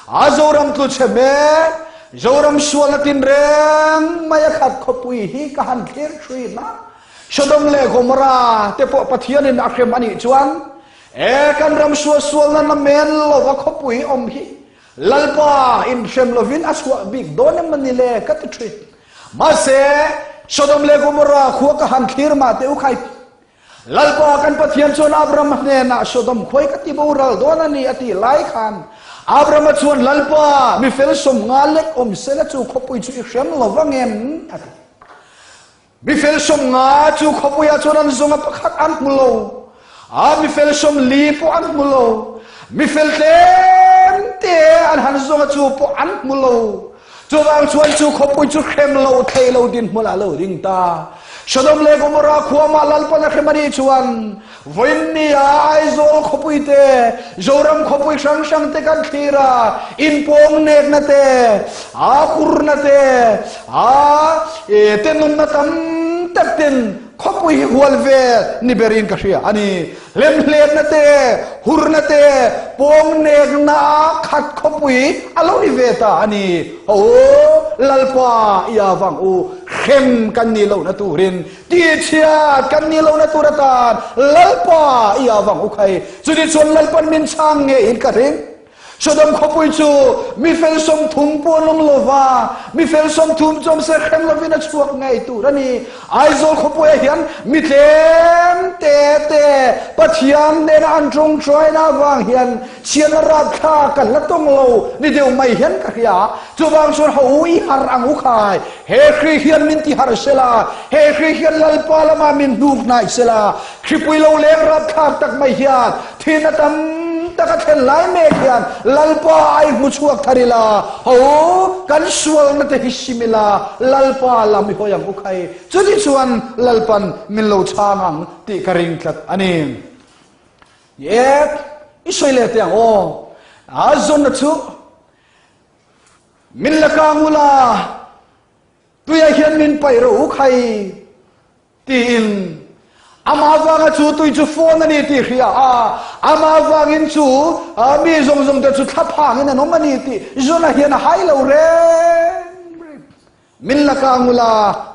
A Zoram tlu chhe mek, Zoram sualna tinreng mai a khat khawpui hi ka han thlir thin a. Sodom leh Gomorrah te pawh Pathianin a hrem a nih chuan, e, kan ram sualsualna namen lova khawpui awm hi Lalpa inhrem lovin a chhuah bik dawn em a ni le ka ti thin. Mahse, Sodom leh Gomorrah khua ka han thlir mah teh u khai. Lalpa kan Pathian chuan Abraham hnenah Sodom khuai ka ti boral dawn a ni a tih lai khan Abrahama chuan Lalpa mi fel 50 lek awm sela chu khawpui chu i hrem lovang em a ti. Mifel 50 chu khawpuiah chuan an zawng a, pakhat an hmu lo. A mifel 40 pawh an hmu lo. Mifel tlem te an han zawng a, chu pawh an hmu lo. Chuvang chuan chu khawpui chu hrem lo thei lo dinhmun ah lo ding ta. Sodom leh Gomorrah khua mah Lalpan a hrem a nih chuan vawiin ni ah Aizawl khawpui te, Zoram khawpui hrang hrang te kan thlir a, inpawng nekna te, a hurna te, a tenawmna tam tak ten khawpui hi hual vel ni berin ka hria a ni. Hlemhletna te, hurna te, pawng nekna a khat khawpui a lo ni ve ta a ni. Ho Lalpa i avang u, hrem kan ni lohna turin Tihchhiat kan nih lohna tur atan Lalpa i avang u khai. Chutichuan Lalpan min chhang ngeiin ka ring. Sodom khawpui chu mi fel 30 pawh an awm lo va, mi fel 30 chu awm se hrem lovin a chhuak ngei tur a ni. Aizawl khawpuiah hian mi tlem te te Pathian nena an tawngtaina avang hian chhiatna rapthlak kan la tawng lo ni deuh mai hian ka hria. Chuvang chuan ho u i har ang u khai. He hri hian min ti harh sela, he hri hian Lalpa lamah min hnuk hnaih sela, hripui lo leng rapthlak tak mai hian thin a tam tak a thlen lai mek hian Lalpa ai hmu chhuak thar ila, ho kan sualna te hi sim ila, Lalpa lam i hawi ang u khai. Chuti chuan Lalpan min lo chhang ang tih ka ring tlat a ni. Yep, i sawi leh teh ang aw. A zawnna chu Min la kang ula, tuiah hian min paih rawh u khai, tiin amah avanga chu tui chu fawn a ni tih hria a, amah avangin chu mi zawng zawng te chu thlaphangin an awm a ni tih Jonah hian a hai lo reng reng. Min la kang ula,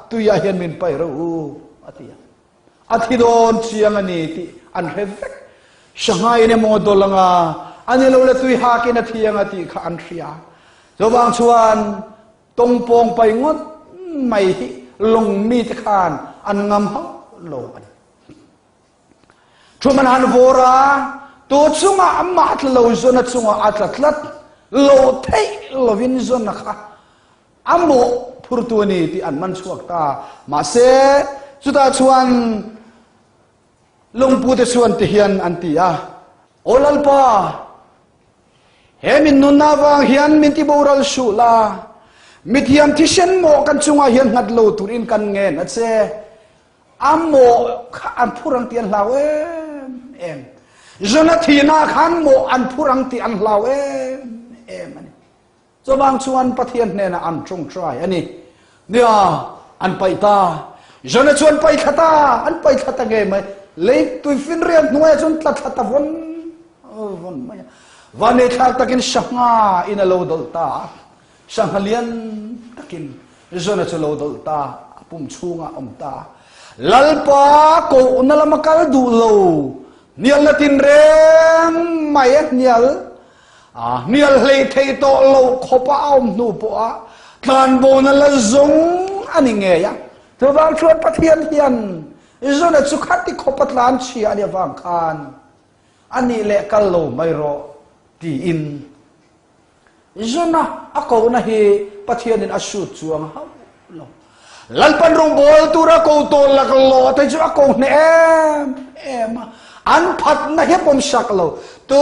tuiah hian min paih rawh u, a ti a. A thi dawn chiang a ni tih an hre vek. Shanghai in emaw dawlh anga a ni lo le tui hakin a thi anga tih kha an hria. Chuvang chuan tawngpawng pai ngawt mai hi lawng mite khan an ngam hauh lo a ni. Thu man han vawr a, tu chungah amah tla lo zawn a chungah a tla tlat lo theih lovin zawn a kha A mawh phurtu a ni tih an man chhuak ta. Mahse, chutah chuan lungpute chuan ti hian an ti a, Aw Lalpa, he min nunna avang hian min ti boral suh la, mithiam thisen mawh kan chungah hian nghat lo turin kan ngen a che. A mawh kha an phur ang tih an hlau em em. Jona thihna khan mawh an phur ang tih an hlau em em a ni. Chuvang chuan Pathian hnenah an tawngtai a ni. Nia, an paih ta. Jona chu an paih thla ta, an paih thla ta ngei mai. Lei tuifinriat hnuaiah chuan tla thla ta vawn vawn mai a. Vanneithlak takin sangha in a lo dawlh ta a. Sangha lian takin Jona chu lo dawlh ta, a pum chhungah a awm ta. Lalpa kohna lama kal duh lo, hnialna tinreng mai a hnial. A hnial hlei thei tawh lo khawpa a awm hnu pawha tlanbawna la zawng a ni ngei a. Chuvang chuan Pathian hian Jona chu khati khawpa tlan chhia a nih avang khan. A nih leh kal lo mai rawh tiin Jona a kohna hi Pathianin a sut chuang hauh lo. Lalpan rawngbawl tura ko tawh laklawh te chu a ko hneh em em a, an phatna hi a pawmsak lo. Tu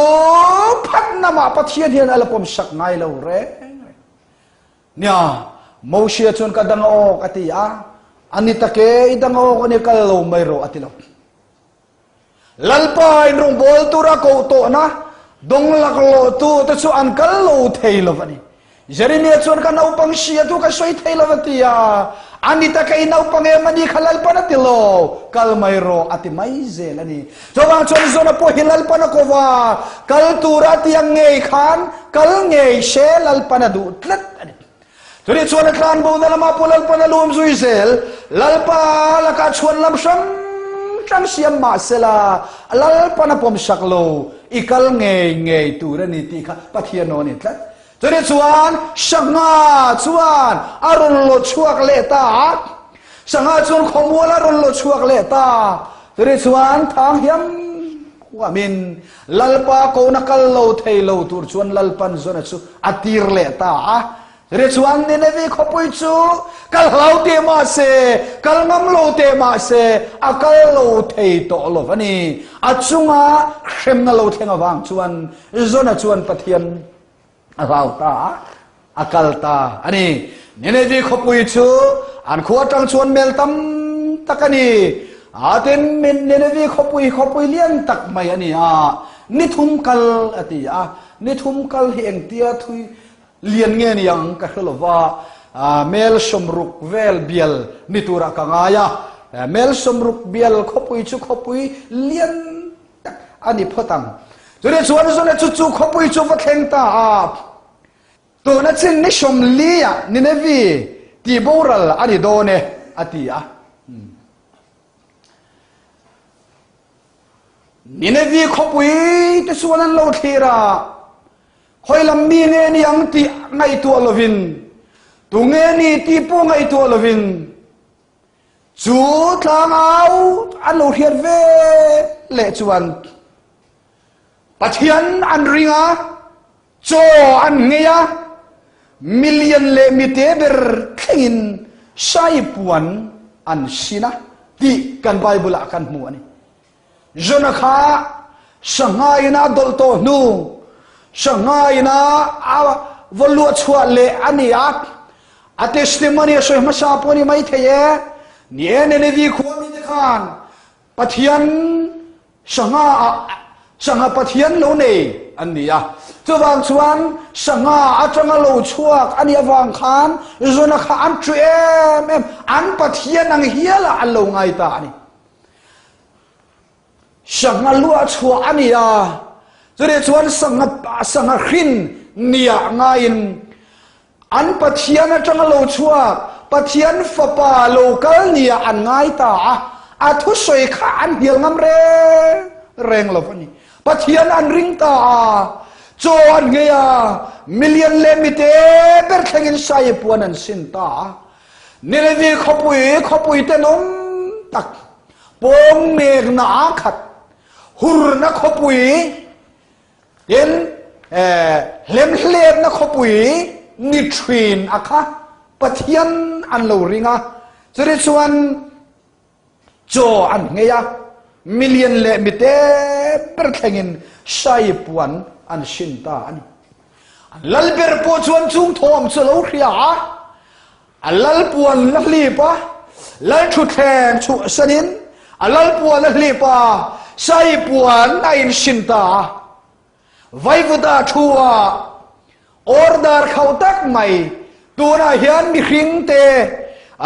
phatna mah Pathian hian a la pawmsak ngai lo reng reng. Nia, Mosia chuan ka dang awk a ti a, a ni tak e, i dang awk a ni kal lo mai rawh a ti lo. Lalpa in rawngbawl tura koh tawhna dawng laklawh tu te chu an kal lo thei lo a ni. Jeremia chuan ka naupang hria tu ka sawi thei lo a ti a, a ni taka i naupang em a ni kha Lalpan a ti lo, kal mai rawh a ti mai zel a ni. Chuvang chuan Zona pawh hi Lalpan a ko va, kal tura a ti ang ngei khan kal ngei se Lalpan a duh tlat a ni. Chutih chuan a tlan bo na lamah pawh Lalpan a lum zui zel. Lalpa lakah chhuan lam hrang hrang siam mah sela, Lalpan a pawmsak lo, i kal ngei ngei tur a ni tih kha Pathian aw a ni tlat. Chutih chuan Sangha chuan a rawn law chhuak leh ta a, Sangha chuan khawmual a rawn law chhuak leh ta. Chutih chuan thang hiam huamin Lalpa kona kal lo thei lo tur chuan Lalpan Jona chu a tir leh ta a. Chutih chuan Nineveh khawpui chu kal hlau teh mah se, kal ngam lo teh mah se, a kal lo thei tawh lo a ni. A chunga hremna lo thleng avang chuan Jona chuan Pathian a hlau ta a, a kal ta a ni. Nineveh khawpui chu an khua atang chuan mel tam tak a ni. A tin Nineveh khawpui khawpui lian tak mai a ni a, ni thum kal a ti a. Ni thum kal hi engtia thui lian nge ni ang ka hre lova, mel sawmruk vel bial ni turah ka ngai a. Mel sawmruk bial khawpui chu khawpui lian tak a ni phawt ang. Chutih chuan Zone chu chu khawpui chu va thleng ta a, tuna chin ni sawmliah Ninevi tih boral a ni dawn e, a ti a. Ninevi khawpui te chuan an lo thlir a, khawi lam mi nge ni ang tih ngaihtuah lovin, tu nge ni tih pawh ngaihtuah lovin, Chu tlangau an lo hriat ve leh chuan Pathian an ring a, chaw an ngei a, milian leh mite ber thlengin sai puan an sin a tih kan Bible ah kan hmu a ni. Jona kha sangha in a dawlh tawh hnu, sangha in a va luah chhuah leh a ni a, a testimony a sawi hmasa pawh a ni mai thei e. Ni e, Nineveh khua mite khan Pathian sangha ah sangha Pathian lo nei an ni a. Chuvang chuan sangha atanga lo chhuak a nih avang khan Jona kha an ṭhu em em, an Pathian ang hialah an lo ngai ta a ni. Sangha luah chhuah a ni a, chutih chuan sangha sangha hrin nia ngaiin an Pathian atanga lo chhuak Pathian fapa lo kal nia an ngai ta a, a thusawi kha an hnial ngam reng reng lo a ni. Pathian an ring ta a, chaw an ngei a, milian leh mite ber thlengin sai puan an sin ta a. Nineveh khawpui khawpui tenawm tak pawng nekna a khat hurna khawpui tin hlemhletna khawpui ni thin a kha Pathian an lo ring a churi chuan chaw an nghei a milian leh mite ber thlengin sai puan an sin ta a ni. Lalber pawh chuan chung thawm chu lo hria a, a lalpuan la hlip a, lal thutthleng chhuahsanin a lalpuan a hlip a, sai puan a insin ta a. Vaivuta thu a order khauh tak mai, tunah hian mihring te,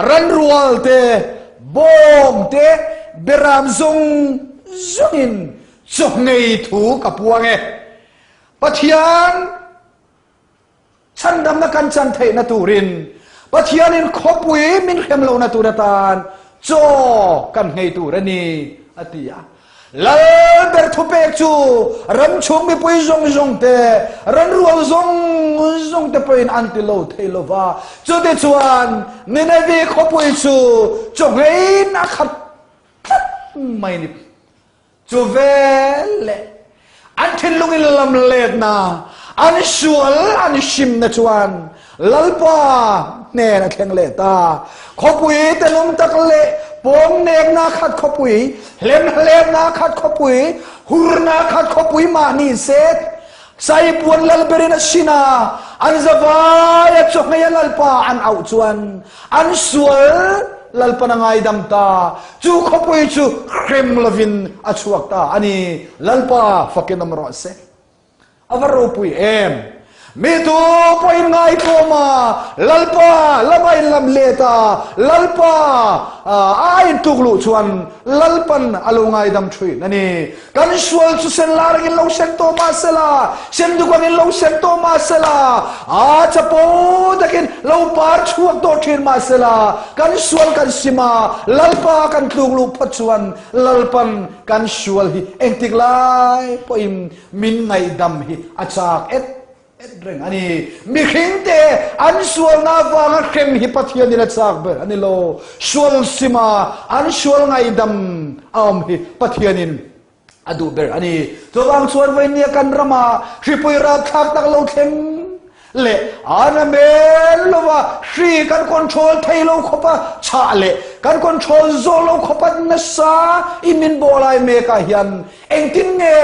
ranrual te, bawng te, beram zawng zawngin chawngei thu ka puang e. Pathian chhandamna kan chan theihna turin Pathianin khawpui min hrem lohna tur atan chaw kan nghei tur a ni, a ti a. Lal ber thupek chu ram chhung mipui zawng zawng te, ran rual zawng zawng te pawhin an ti lo thei lo va. Chutichuan Nineveh khawpui chu chaw ngheiin a khat tlat mai a ni. Chu veleh. An thinlung in lam letna, an sual an hrimna chuan Lalpa hnen a thleng leh ta. Khawpui tenawm tak leh pawmnekna khat khawpui, hlemhletna khat khawpui, hurna khat khawpui mah ni se, Saipuan lalberin a sin a, an zavaia chawhmei a Lalpa an auh chuan an sual Lalpan a ngaidam ta. Chu khawpui chu hrem lovin a chhuak ta a ni. Lalpa fakin awm rawh se. A va ropui em! Mi tu pawhin ngaihtuam a, Lalpa lama in lam let a, Lalpa a intuk luh chuan Lalpan a lo ngaidam thin a ni. Kan sual chu sen lar angin lo sen tawh mah sela, sen duk angin lo sen tawh mah sela, a chapo takin lo par chhuak tawh thin mah sela, kan sual kan sim a, Lalpa kan tluk luh phawt chuan Lalpan kan sual hi engtik lai pawhin Min ngaihdam hi a chak et et reng a ni. Mihringte an sualna avanga hrem hi Pathianin a chak ber a ni lo. Sual sima an sual ngaihdam a awm hi Pathianin a duh ber a ni. Chuvang chuan vawinia kan rama hripui rapthlak tak lo thleng leh an a mel lova hri kan control thei lo khawpa chhah leh kan control zawh lo khawpa nasa i min bawh lai mekah hian engtin nge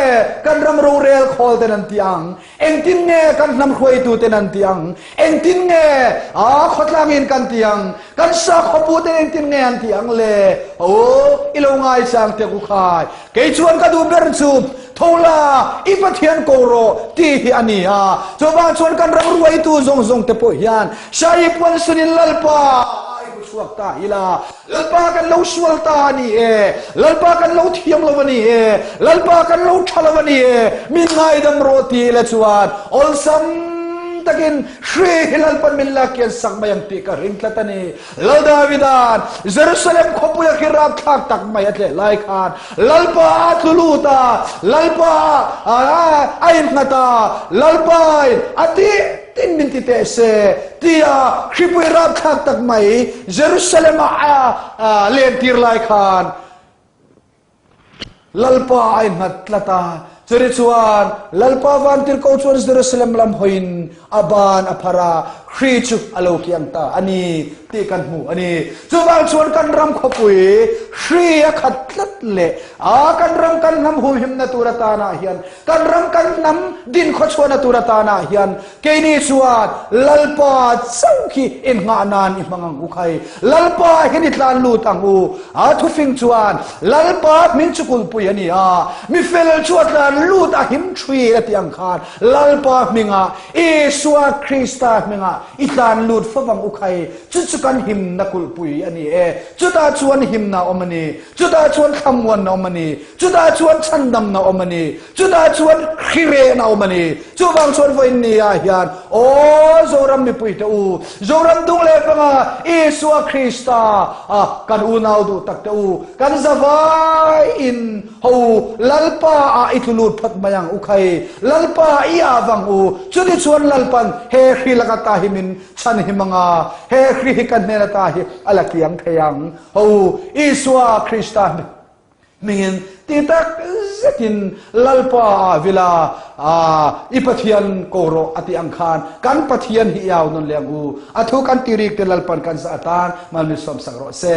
kan ram rorel khawl ten an ti ang engtin nge kan hnam hruaitu ten an ti ang engtin nge a khawtlang in kan ti ang kan sakhaw ten engtin nge an ti ang le o i lo ngai chang te ku khai Kei chuan ka duh ber chu tho la, i Pathian ko rawh tih hi a ni a. Chuvang chuan kan ram ruaitu zawng zawng te pawh hian Shai Puansunin Lalpa a i hmu chhuak ta ila, Lalpa kan lo sual ta a ni e, Lalpa kan lo thiam lo a ni e, Lalpa kan lo tha lo a ni e, min ngaidam rawh ti ila chuan awlsam takin hri hi Lalpan min la kian sak mai ang tih ka ring tlat a ni. Lal Davida'n Jerusalem khawpuia khi rapthlak tak mai a tleh lai khan Lalpa a tlu lut a, Lalpa a innghat a, Lalpain a tih tin min ti teh se tia hripui rapthlak tak mai Jerusalem-a a lentir lai khan Lalpa a innghat tlat a, churi chuan Lalpa vantirhkoh chuan Jerusalem lam hawiin a ban a phar a, hri chu a lo kiang ta a ni tih kan hmu a ni. Chuvang chuan kan ram khawpui hri a khat tlat leh a, kan ram kan hnam humhimna tur atanah hian, kan ram kan hnam dinkhawchhuahna tur atanah hian Keini chuan Lalpa chauh khi inngah nan i hmang ang u khai. Lalpa hian i tlan lut ang u. A thufing chuan Lalpa hming chu kulhpui a ni a, mi fel chu a tlan lut a him thin a tih ang khan Lalpa hmingah, Isua Krista hmingah i tlan lut fo ang u khai. Chu chu kan himna kulhpui a ni e. Chutah chuan himna a awm a ni. Chutah chuan thlamuanna a awm a ni. Chutah chuan chhandamna a awm a ni. Chutah chuan hrirehna a awm a ni. Chuvang chuan vawiin ni ah hian, Aw Zoram mipui te u, Zoram dung leh vanga Isua Krista a kan unau duh tak te u, kan zavai in ho u, Lalpa ah i tlu lut phawt mai ang u khai, Lalpa i ah vang u, chuti chuan Lalpan he hri laka ta hi min chhan him anga, he hri hi kan hnen ata hi a la kiang thei ang ho u, Isua Krista. Hmingin ti tak zetin Lalpa ah vila i Pathian ko rawh a ti ang khan kan Pathian hi i au nawn leh ang u. A thu kan ti rik te Lalpan kan zah atan mal min sawmsak rawh se.